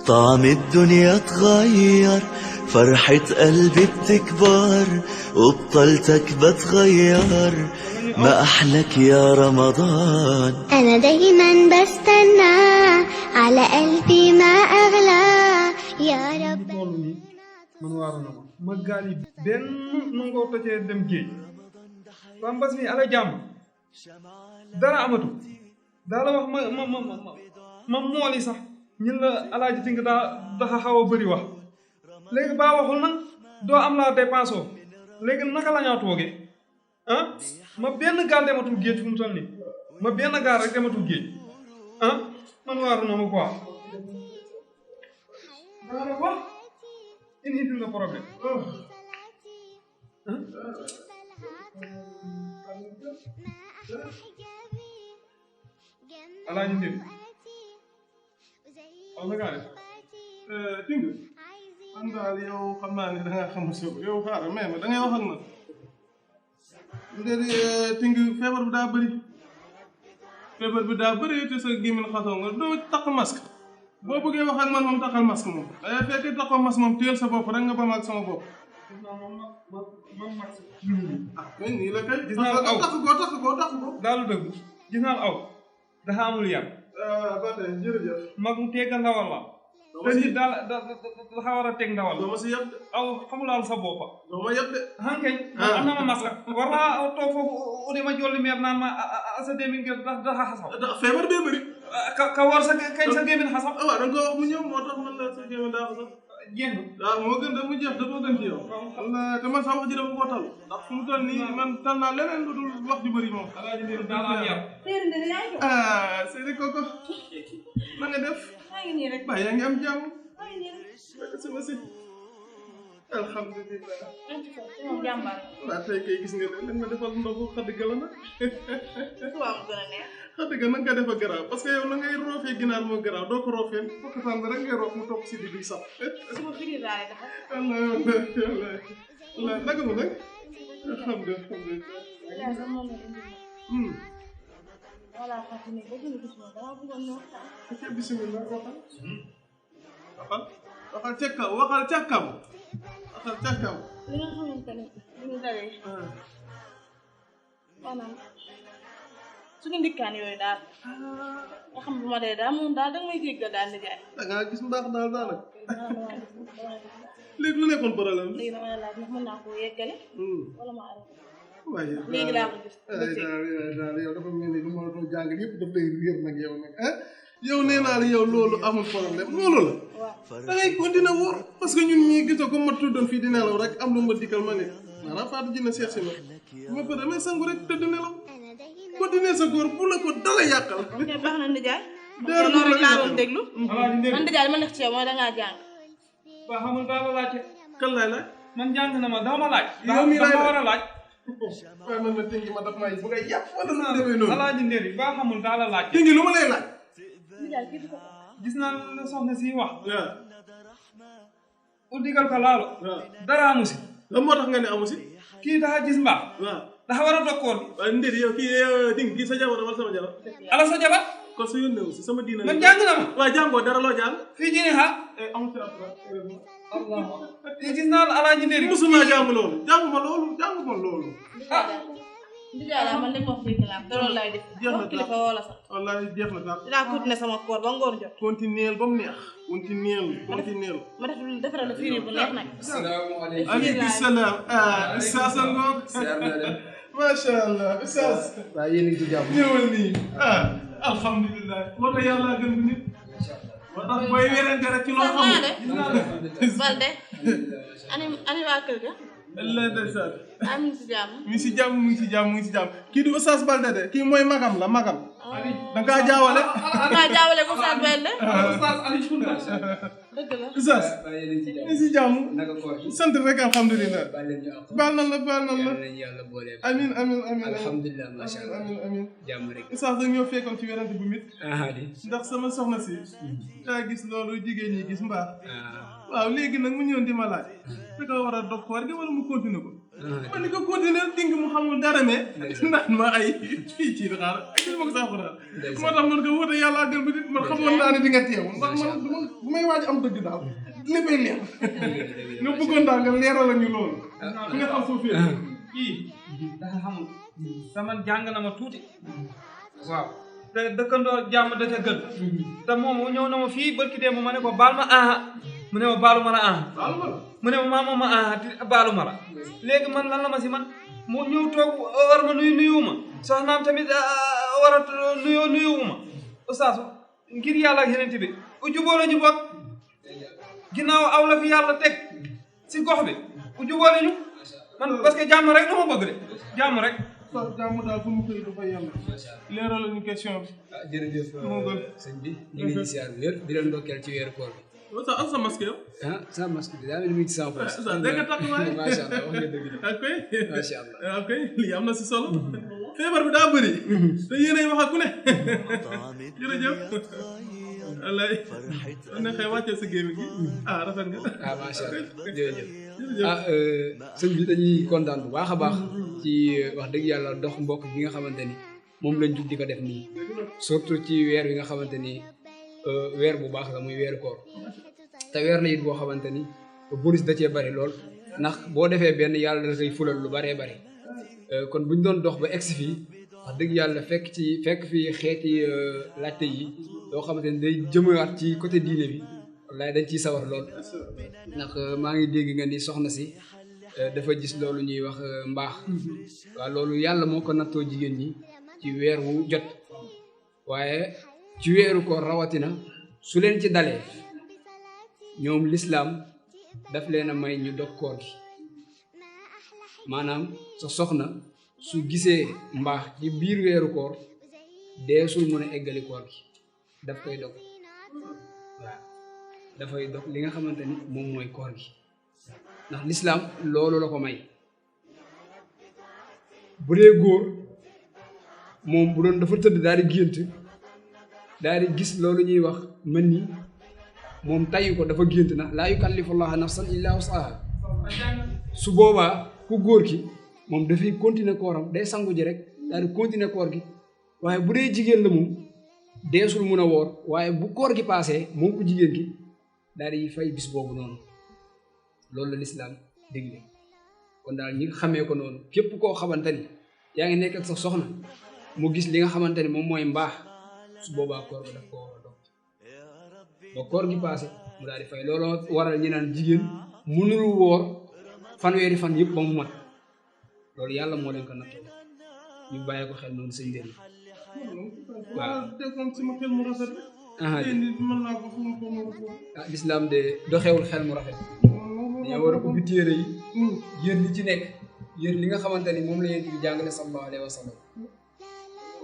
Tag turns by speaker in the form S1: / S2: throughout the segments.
S1: طعم الدنيا اتغير، فرحة قلبي بتكبر وبطلتك بتغير، ما أحلك يا رمضان.
S2: أنا دايما بستنى على قلبي ما أغلى يا رب.
S3: man waaru na ma gaal yi benn nangoo tocee dem géej waa mbas mi ala jàmm dara amatu daa la wax ma mooli sax ñun la alaaji Tink daxa xaw a bëri wax léegi baa waxul nag doo am laa dépense oo léegi naka la ñaa toogee ah ma benn gaal dematul géej fu mu toll nii ma benn gaal rek dematul géej ah man waaru na ma quoi daa la wax ini itu nggak problem. Ala nyindir. Apa kan?
S4: Tinggal. Anda yow xam naa ne da ngaa xam sa yow xaaral mais da ngay wax ak man. Nderi Tinggal feebar bi daa bëri. Feebar bi daa bëri te sa gémmiñ xasoo nga doo takk masque. boo bëggee wax ak man moom taxal masque moom day fekk taxaw masque moom téyel sa bopp rek nga ba mag sama bopp. mais nii la kay. gis naa aw tax ko.
S3: daalu dëgg gis naa aw dafa amul yar.
S4: ba tey jërëjëf.
S3: mag mu teg ndawal la. te nit daal dafa war a teg ndawal.
S4: doo ma si yab de.
S3: aw xamulaal sa bopp.
S4: doo ma yab de.
S3: hankeñ am na ma masque war naa toog foofu ma jolli meer naan ma sa demi ngir dafa xasaw.
S4: feebar bee bëri.
S3: ka war sa kañ sa gémmiñ xasam.
S4: waaw da nga ko wax mu ñëw moo tax man la sa gémmiñ daa xasam.
S3: jeex na.
S4: waaw moo gën da mu jeex dafa gën ci yow. te man sa wax ji dafa ko tal. ndax fu mu toll nii man tal naa leneen lu dul wax ju bëri moom.
S3: alaaji Ndir daal am yar.
S4: Seydi Koko na nga def. ba yaa ngi am jàmm. sama si. alhamdulilah. waaw tey kay gis nga ne ma defal ndogu xadd gala na. xadd ga nag nga defa garaaw parce que yow na ngay roofee ginaar moo garaaw doo ko roofee fokkataan rek ngay roof mu topp si di sax. Allah naka mu nag. alhamdulilah. bismillah waxal ca kaw waxal ca kaw.
S5: li nga xamante ne li ñu dalee maanaam suñu ndikkaan yooyu daal nga xam bu ma dee daal moom daal danga may jéggal daal di jaay.
S4: da ngaa gis mbaax daal daanaka. léegi lu nekkoon problème bi.
S5: léegi dama la laaj ndax mën naa koo yeggale. wala ma arrêté.
S4: waaye
S5: léegi laa ko gis.
S4: daal yow dafa mel ni lu ma la doon jàng yëpp daf lay réer nag yow nag ah. yow nee naa la yow loolu amul problème loolu la. da ngay continuer wóor parce que ñun ñii gisoo ko ma tuddoon fii di nelaw rek am lu ma dikkal ma ne maanaam Fatou Dina seet si ma ma pare may sangu rek tëdd nelaw continuer sa góor bu la ko dara yàqal.
S5: ok baax na Ndiaye.
S4: dara
S5: loolu rek laa doon déglu.
S3: alaaji Ndir
S5: man Ndiaye li ma nekk ci yow mooy dangaa jàng.
S3: waa xamul daa la laajte.
S4: kan laay laaj.
S3: man jàng na ma dama laaj.
S4: yow mii laay
S3: dama war a laaj.
S4: waaye man ma tënki ma daf may bu ngay yàpp wala nu demee noonu.
S3: alaaji Ndir yi ba xamul daa la laaj.
S4: tënki lu ma lay laaj.
S3: gis naa la soxna si wax.
S4: waaw.
S3: u digal ko laalo.
S4: waaw
S3: dara amu si.
S4: lan moo tax nga ne amu si.
S3: kii dafa gis mbaax.
S4: waaw
S3: dafa war a dokkoon.
S4: waaye Ndir yow kii sa jabar wala sama jabar.
S3: ala sa jabar.
S4: kon sa yónnee wu si sama diina.
S3: man jàng na ma.
S4: waaw jàngoo dara loo jàng.
S3: fii ji ne ha.
S4: amul si après.
S3: Allah. gis naa la alaaji Ndir yi.
S4: musuma jàng loolu jànguma loolu.
S3: ah.
S5: Ndiaye laa man de ko wax dëgg laa te loolu laay def.
S4: jeex na
S5: kilifa woo la sax.
S4: wallaahi jeex na sax.
S5: dinaa continuer sama koor ba ngoor jot.
S4: continuer ba mu neex. continuer.
S5: ma def defaral la firi bu neex nag.
S6: asalaamaaleykum.
S4: aleykum salaam. Oustaz Ngom. macha allah Oustaz.
S6: waaw yéen a ngi ci jàmm.
S4: ñëwal nii. alhamdulilah. moo tax yàlla gën bu nit. moo tax booy werante rek ci loo xamul.
S5: Balde. ani waa kër ga.
S4: allah ndeysaan.
S5: mi ngi si jàmm.
S4: mu ngi si jàmm. kii du Oustaz Balde de kii mooy magam la magam. da nga kaa jaawale.
S5: ko Oustaz Balde.
S3: Oustaz Ali Chounda.
S5: dëgg la.
S4: Oustaz. ñu si jàmm.
S6: naka koor gi.
S4: sant rek alhamdulilah.
S6: baal leen ñu àq.
S4: baal nan la.
S6: yàlla boole.
S4: amiin.
S6: alhamdulilah macha allah.
S4: amiin.
S6: jàmm rek.
S4: Oustaz da ñoo fekkoon ci werante bu mit.
S6: di.
S4: ndax sama soxna si. daa gis loolu jigéen ñi gis mbaax.
S6: ah.
S4: waaw léegi nag mu ñëwoon di ma laaj. da nga war a dog koor gi wala mu continuer ko. man ni ko continuer ting mu xamul dara ne naan ma ay fii ci xaar ak li ma ko sax daal moo tax man ko wóote yàlla gën bi nit man xamoon naa ne di nga teew ndax man bu may waaj am dëgg daal léppay leer nga bëggoon daal nga leeral ñu loolu fi nga xam foofu
S3: kii dafa xamul sama jàng na ma tuuti waaw te dëkkandoo jàmm da ca gën te moom ñëw na ma fii barki démb ma ne ko baal ma mu ne ma baalu ma la mu ne ma maa moom ma baalu ma la léegi man lan la ma si man mu ñëw toog war ma nuyu ma soxnaam tamit war a nuyu ma oustaz ngir yàlla ak yeneen bi u jubóo la ñu bokk ginnaaw aw la fi yàlla teg si gox bi u jubóo la ñu man parce que jàmm rek dama bëgg de jàmm rek
S4: so jàmm daal fu mu koy dafa yàlla leeral ñu question bi
S6: jërëjëf sëñ bi ñu ngi siyaar wér di leen ndokkeel ci weeru koor bi
S4: sa sa masque yow
S6: sa masque bi daa mel ni mu ngi ci sama poche
S4: dégg nga takk waay
S6: macha allah wax nga dëgg
S4: ok
S6: macha allah
S4: ok lii am na si solo feebar bi daa bëri te yéenay wax ak ku ne jërëjëf wallaay ne xëy wàccee sa gémmi gi rafet nga
S6: macha allah jërëjëf sëñ bi dañuy kontaan bu baax a baax ci wax dëgg yàlla dox mbokk bi nga xamante ni moom lañ jug di ko def nii surtout ci weer wi nga xamante ni weer bu baax la muy weeru koor te weer la it boo xamante ni bonus da cee bari lool ndax boo defee benn yàlla da koy fulal lu baree bari kon buñ doon dox ba egsi fii wax dëgg yàlla fekk fii xeeti laajte yi yoo xamante ni day jëmawaat ci côté diine bi wallaay dañ ciy sawar lool ndax maa ngi dégg nga ni soxna si dafa gis loolu ñuy wax mbaax waaw loolu yàlla moo ko nattoo jigéen ñi ci weer wu jot waaye ci weeru koor rawatina su leen ci dalee ñoom lislaam daf leen a may ñu dog koor gi maanaam sa soxna su gisee mbaax ci biir weeru koor deesul mën a eggali koor gi daf koy dog waaw dafay dog li nga xamante ni moom mooy koor gi ndax lislaam loolu la ko may bu dee góor moom bu doon dafa tëdd daal di gént daal di gis loolu ñuy wax mën ni moom tayu ko dafa gént na laa yukallifullaha nafsan illa wusaha su boobaa ku góor ki moom dafay continuer kooram day sangu ji rek daal di continuer koor gi waaye bu dee jigéen la moom deesul mun a woor waaye bu koor gi paasee moom ku jigéen ki daal di fay bis boobu noonu loolu la lislaam digle kon daal ñi xamee ko noonu képp koo xamante ni yaa ngi nekk ak sa soxna mu gis li nga xamante ni moom mooy mbaax su boobaa koor ba daf ko war a dog ba koor gi paase mu daal di fay looloo waral ñu naan jigéen mënul woor fanweeri fan yëpp ba mu mat loolu yàlla moo leen ko nattoo ñu bàyyi ko xel noonu sëñ yi waaw
S4: déggoon sama xel mu rafet mën naa ko fu mu ko
S6: lislaam de doxewul xel mu rafet dañoo war a ubbi téere yi yéen li ci nekk yéen li nga xamante ni moom la yéen bi jàngale sallallahu alayhi wa sallam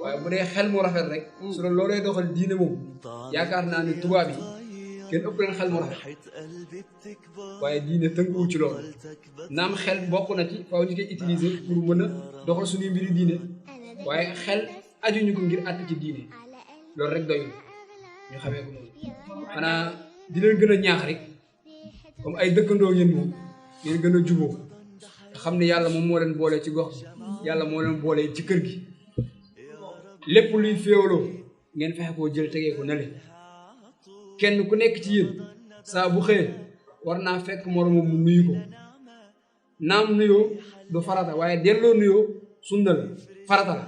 S6: waaye bu dee xel mu rafet rek su doon loolay doxal diine moom yaakaar naa ni tubaab yi kenn ëpp leen xel mu rafet waaye diine tënkuwul ci loolu naam xel bokk na ci faaw ñu koy utiliser pour mën a doxal suñuy mbiri diine waaye xel ajuñu ko ngir àtt ci diine loolu rek doyul ñu xamee ko noonu xanaa di leen gën a ñaax rek comme ay dëkkandoo ngeen moom ngeen gën a juboo te xam ne yàlla moom moo leen boole ci gox bi yàlla moo leen boole ci kër gi lépp luy féewaloo ngeen fexe koo jël tegee ko nale kenn ku nekk ci yéen saa bu xëyee war naa fekk moromam mu nuyu ko naam nuyoo du farata waaye delloo nuyoo sunna la farata la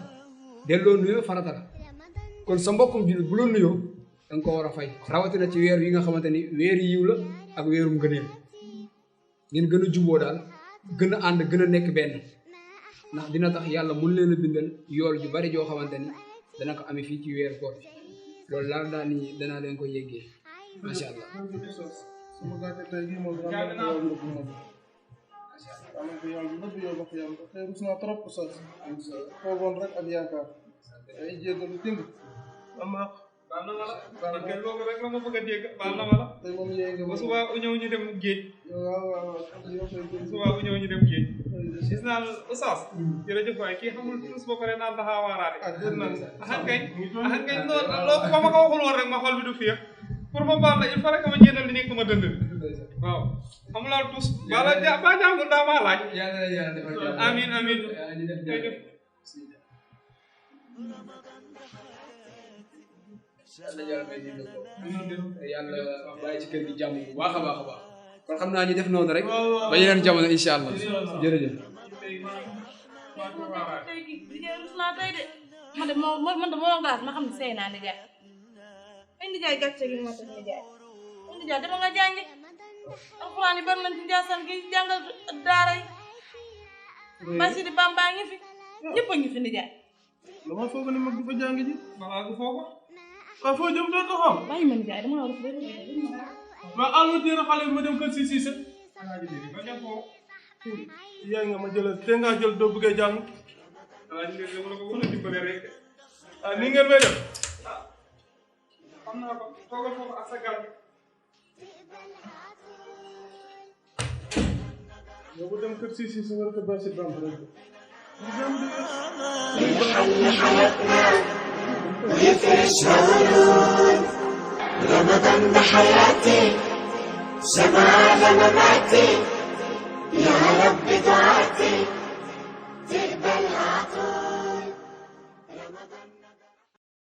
S6: delloo nuyoo farata la kon sa mbokkum jullit bu la nuyoo danga ko war a fay rawatina ci weer yi nga xamante ni weer yiw la ak weerum ngëneel ngeen gën a juboo daal gën a ànd gën a nekk benn ndax dina tax yàlla mun leen a bindal yool ju bari joo xamante ni dana ko amee fii ci weeru koor bi loolu laal daal ni danaa leen ko yéggee macha allah
S4: sama gàcce tey gii moom dama la ko yàlla moom amako yàlla lépp yow wax yàlla tey rus naa trop sax foogoon rek ak yaakaar ay jéggalu ting ama
S3: baal na ma la man kay loolu rek la ma bëgg a dégg baal na ma la
S4: tey moom yéegi
S3: ba suba u ñëw ñu dem géej
S4: waaw
S3: suba u ñëw ñu dem géej gis naa oustaz jërëjëf waay kii xamul tous ba pare naan dafa waaraate axan kañ loolu ba ma ko waxul woon rek ma xol bi du fiir pour ma baal la il faut rek ma jéetal di nekk ma dënd waaw xamuloo tus bala ba jàngul daa maa laaj
S6: yàlla na yàlla defal jàmm.
S3: amin amin
S6: ñu def jàmm. yàlla yàlla may dund ko. yàlla bàyyi ci kër gi jàmm bu baax a baax a baax. kon xam naa ñu def noonu rek. ba yeneen jamono incha allah. jërëjëf.
S5: tey kii liggéey rus naa tey de man de moo glace ma xam ne sey naa nijaay ay nijaay gàcce gi moo tax nijaay ay nijaay dama nga jàngi alxuraan yi bari nañ ci Njaasaan gi jàngal daara yi Masidi Bamba ngi fi ñëpp a ngi fi nijaay
S4: dama foog ne mag du fa jàng ji
S3: balaa gu foofu
S4: waaw foo jëm doo ko xam
S5: bàyyi ma nijaay dama war a fi
S4: waaw alma téere xale bi ma dem kër si siise
S3: alaaji dégg ba jàpp foofu
S4: yaay nga ma jëlal te ngaa jël doo bëggee jàng
S3: alaaji dégg dama la ko gën a dimbale rek
S4: ah nii ngeen may def
S3: xam naa ko toogal foofu ak sa garab
S4: yow bu dem kër si siise war ko bàyyi si bamb rek
S1: يفرش هالورود رمضان ده حياتي شمعة مماتي يا رب